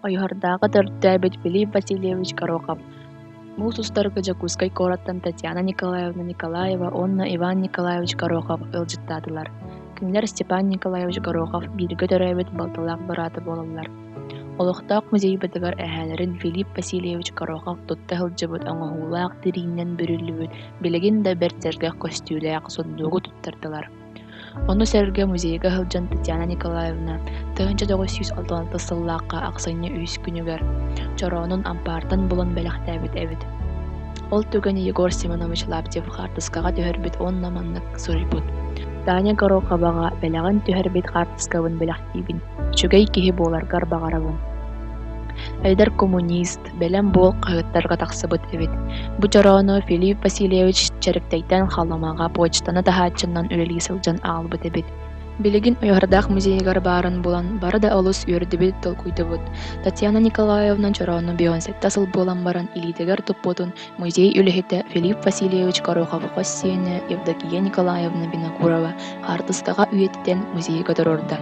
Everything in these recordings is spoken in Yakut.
Ойуһардааҕы төрүттээбит Филипп Васильевич Горохов Муус устарга Дьокуускай куораттан Татьяна Николаевна Николаева уонна Иван Николаевич Горохов ыалдьыттаатылар. Кинилэр Степан Николаевич Горохов бииргэ төрөөбүт балтылаах быраата буолаллар. Олохтоох музейбытыгар эһээлэрин Филипп Васильевич Горохов тутта сылдьыбыт оҥоһуулаах тириинэн бүрүллүбүт билигин да бэрт сэргэх көстүүлээх сундуугу туттардылар. Ону сэргэ музейга сылдьан Татьяна Николаевна 1966 сыллаахха ахсынньы үһүс күнүгэр чороонун ампаартан булан бэлэхтээбит эбит. Ол түгэни Егор Семенович Лаптев хаартыскаҕа түһэрбит уонна маннык суруйбут: «Таня Гороховаҕа бэлэҕин түһэрбит хаартыскабын бэлэхтиибин, үчүгэй киһи буоларгар баҕарабын». Эдэр коммунист, бэлэм буол хаһыаттарга тахсыбыт эбит. Бу чороону Филипп Васильевич Чэриктэйтэн Халымаҕа почтаны таһааччынан үлэлии сылдьан аҕалбыт эбит. Билигин Ойуһардаах музейыгар баарын булан, бары да олус үөрдүбүт, толкуйдубут. Татьяна Николаевна чороону 57 сыл буолан баран илиитигэр туппутун музей үлэһитэ Филипп Васильевич Горохов хос сиэнэ Евдокия Николаевна Винокурова хаартыскаҕа үйэтитэн музейга туруорда.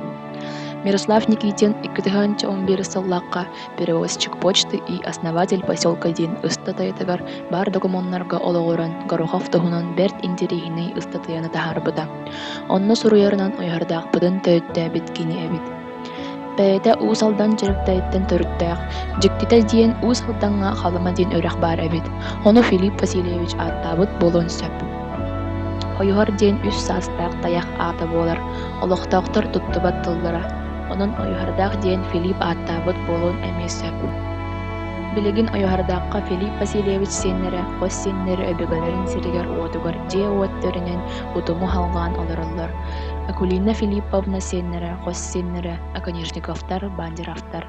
Мирослав Никитин 2011 сыллаахха перевозчик почты и основатель поселка диэн ыстатыйатыгар баар докумуоннарга олоҕуран Горохов туһунан бэрт интэриэһинэй ыстатыйаны таһаарбыта. Онно суруйарынан Ойуһардаахпытын төрүттээбит кини эбит. Бэйэтэ Уус Алдан Чэриктэйиттэн төрүттээх, дьиктитэ диэн Уус Алдаҥҥа Халыма диэн үрэх баар эбит. Ону Филипп Васильевич ааттаабыт буолуон сөп. Ойуһар диэн үс саастаах тайах аата буолар, олохтоохтор туттубат тыллара. Онон Ойуһардаах диэн Филипп ааттаабыт буолуон эмиэ сөп. Билигин Ойуһардаахха Филипп Васильевич сиэннэрэ, хос сиэннэрэ өбүгэлэрин сиригэр-уотугар дьиэ-уот тэринэн утуму халҕаан олороллор. Акулина Филипповна сиэннэрэ, хос сиэннэрэ Оконешниковтар, Бандеровтар.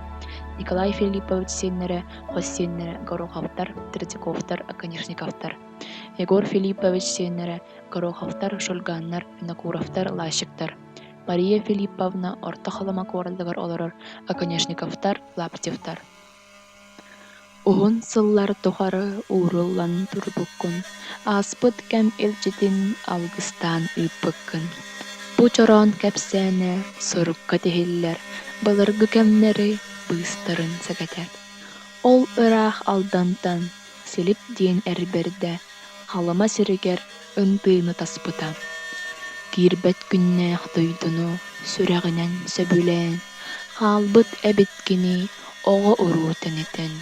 Николай Филиппович сиэннэрэ, хос сиэннэрэ Гороховтар, Третьяковтар, Оконешниковтар. Егор Филиппович сиэннэрэ Гороховтар, Шульганнар, Винокуровтар, Лащиктар. Мария Филипповна Орто Халыма куоратыгар олорор Оконешниковтар, Лаптевтар. Уһун сыллар тухары ууруллан турбуккун, ааспыт кэм илдьитин алгыстаан ыыппыккын. Бу чороон кэпсээнэ сурукка тиһиллэр, былыргы кэмнэри быыстарын сэгэтэр. Ол ыраах Алдантан Силип диэн эр бэрдэ Халыма сиригэр ындыыны таспыта. Киирбэт күннээх дойдуну сүрэҕинэн сөбүлээн, хаалбыт эбит кини оҕо-уруу тэнитэн,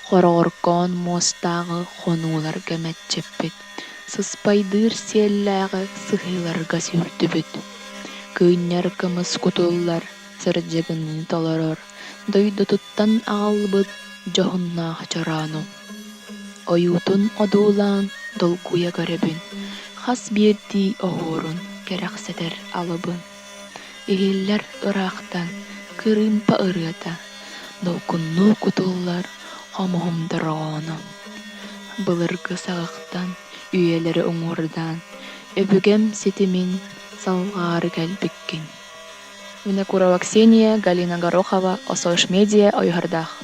хороҕоргоон муостааҕы хонууларга мэччиппит, сыспайдыыр сиэллээҕи сыһыыларга сүүрдүбүт, кыынньар кымыс кутуллар сырдьыгыныы толорор, дойдутуттан аҕалбыт дьоһуннаах чороону. Ойуутун одуулаан долгуйа көрөбүн, хас биирдии оһуорун кэрэхсэтэр алыбын. Иһиллэр ыраахтан кырыымпа ырыата, долгуннуу кутуллар хомуһум дорҕооно. Былыргы саҕахтан үйэлэри уҥуордаан, өбүгэм ситимин салҕаары кэлбиккин. Винокурова Ксения, Галина Горохова, Осош Медиа, Ойуһардаах.